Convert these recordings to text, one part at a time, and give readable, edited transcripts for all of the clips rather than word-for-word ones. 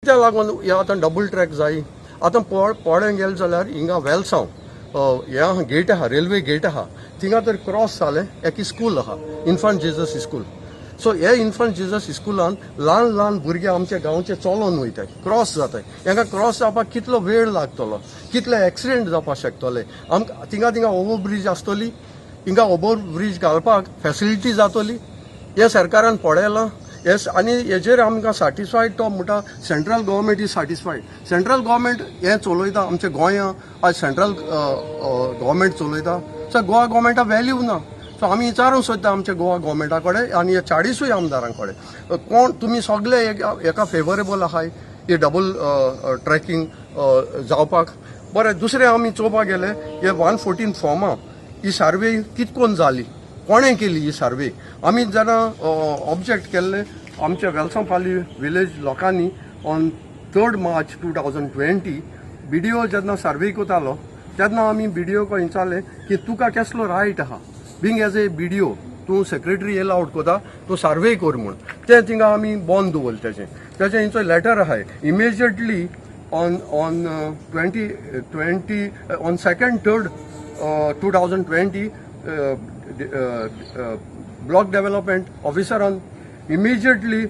कित्याक लागून हे आतां डबल ट्रॅक जाय? आतां पोळें गेले जाल्यार हिंगा वेलसांव हें आहा, गेट आहा, रेल्वे गेट आहा, थिंगा तर क्रॉस जालें एक स्कूल आहा, इन्फंट जेजस स्कूल. सो हे इन्फंट जेजस स्कुलान ल्हान ल्हान भुरगे आमच्या गांवचे चलोन वयताय, क्रॉस जाताय. हांकां क्रॉस जावपाक कितलो वेळ लागतलो, कितले एक्सिडेंट जावपाक शकतले? आमकां थिंगा थिंगा ओवर ब्रीज आसतली? हिंगा ओवर ब्रीज घालपाक फेसिलिटी जातली? हें सरकारान पळयलां हे आनी हेजेर आमकां सॅटिस्फायड? तो म्हणटा, Central government is satisfied. Central government हें चलयता आमच्या गोंया. आज सेंट्रल गव्हर्मेंट चलयता, सो गोवा गव्हर्मेंटाक व्हॅल्यू ना. सो आमी विचारूंक सोदता आमच्या गोवा गव्हर्मेंटा कडेन आनी ह्या 40ूय आमदारां कडेन, कोण तुमी सगळे एका फेवरेबल आहाय हे डबल ट्रॅकिंग जावपाक? बरें, दुसरें आमी चोवपाक गेले, हे 114 फॉर्मां ही सर्वे कितकोन जाली? कोणें केली ही सर्वे? आमी जेन्ना ऑब्जेक्ट केल्ले आमच्या वेलसांव पाली विलेज लोकांनी on 3 March 2020, BDO जेन्ना सर्वे करतालो तेन्ना आमी बीडीओ विचारलें की तुका केसलो रायट आहा, being as a BDO, तूं सेक्रेटरी एलावड करता तूं सर्वे कर म्हूण? तें थिंगा आमी बंद दवरलें. तेजें तेजें हेंचो लेटर आहाय. Immediately on 20 20 on 2nd 3rd 2020, block development ऑफिसरान इमिजिएटली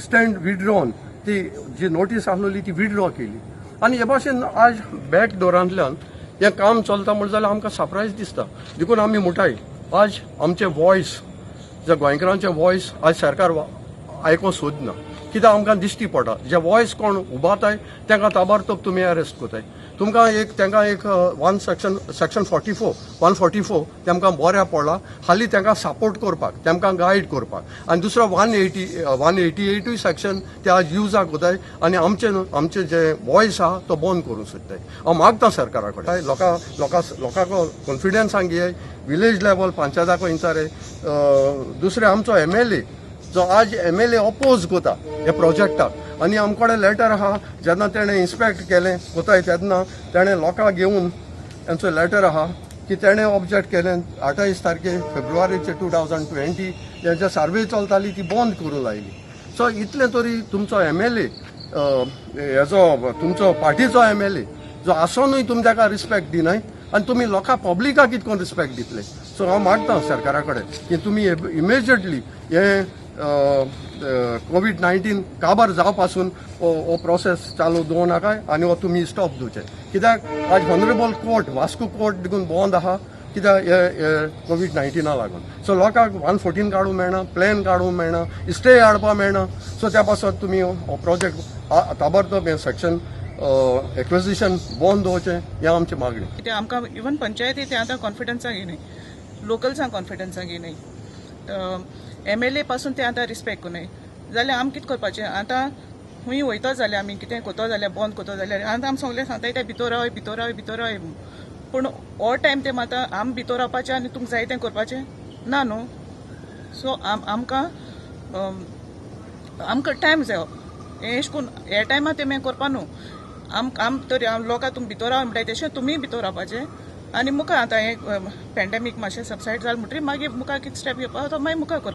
स्टँड विड्रॉन, ती जी नोटीस आसलेली ती विड्रॉ केली. आनी हे भाशेन आज बॅक डोरांतल्यान हें काम चलता म्हण जाल्यार आमकां सरप्रायज दिसता. देखून आमी म्हणटाय, आज आमचे वॉयस, जे गोंयकारांचे वॉयस आज सरकार आयकोंक सोदना. कित्याक आमकां दिश्टी पडटा, जे वॉयस कोण उबाताय तांकां ताबडतोब तुमी अरेस्ट करताय. तुमकां एक तांकां एक one section section 44, 144 तेमकां बऱ्या पडला हालीं तांकां सपोर्ट करपाक, तेमकां गायड करपाक. आनी दुसरो 180, 188ूय सेक्शन ते आज युजाक वताय आनी आमचे आमचे जे वॉयस आहा तो बंद करूंक सोदताय. हांव मागता सरकारा कडेन, लोकां लोकां लोकांक कॉन्फिडन्सान घेयाय, विलेज लेवल पंचायताक विचारे. दुसरें, आमचो एमएलए जो आज एमएलए अपोज करता ह्या प्रोजेक्टाक आनी आमचे कडेन लेटर आहा. जेन्ना तेणें इन्स्पेक्ट केलें कोताय तेन्ना तेणें लोकांक घेवन तेंचो लेटर आहा की तेणें ऑब्जेक्ट केलें 28 तारखे फेब्रुवारीचे 2020, तेंच्या सर्वे चलताली ती बंद करूंक लायली. सो इतलें तरी तुमचो एमएलए, हेजो तुमचो पार्टीचो एमएलए जो आसोनूय तुमी ताका रिस्पेक्ट दिनाय आनी तुमी लोकां पब्लिकाक कितें करून रिस्पेक्ट दितले? सो हांव मागता सरकारा कडेन की तुमी इमिजिएटली हे कोवीड 19 काबार जावपासून हो हो प्रोसेस चालू दवरूं नाकाय आनी हो तुमी स्टॉप दिवचे. कित्याक आज ऑनरेबल कोर्ट, वास्को कोर्ट देखून बंद आहा. कित्याक हे कोवीड 19 लागून. सो लोकांक 114 काडूंक मेळना, प्लॅन काडूंक मेळना, स्टे हाडपाक मेळना. सो त्या पासत तुमी हो प्रोजेक्ट ताबडतोब, हें सेक्शन एक्विजिशन बंद दवरचें, हें आमची मागणी. कित्याक आमकां इवन पंचायती ते आतां कॉन्फिडन्साक घेयनाय, लोकल्सांक कॉन्फिडन्साक घेयनाय, एमएलए पासून ते आतां रिस्पेक्ट कोनाय जाल्यार आमी कितें करपाचें आतां? खूंय वयतो जाल्यार, आमी कितें करतो जाल्यार, बंद करतो जाल्यार आतां आमी सगळे सांगताय ते भितर रावय, भितर रावय, भितर रावय म्हूण. पूण हो टायम ते आतां आमी भितर रावपाचें आनी तुमकां जाय तें करपाचें ना न्हू. सो आमकां आमकां टायम जायो. हें एशें करून हे टायमार तें करपा न्हू. आम आम तरी लोकां तुमी भितर राव म्हणटाय, तशें तुमीय भितर रावपाचें आनी मुखार आतां हें पेंडेमीक मातशें सबसायड जालें म्हणटकीर मागीर मुखार कितें स्टेप घेवपा तो मागीर मुखार करपाचें.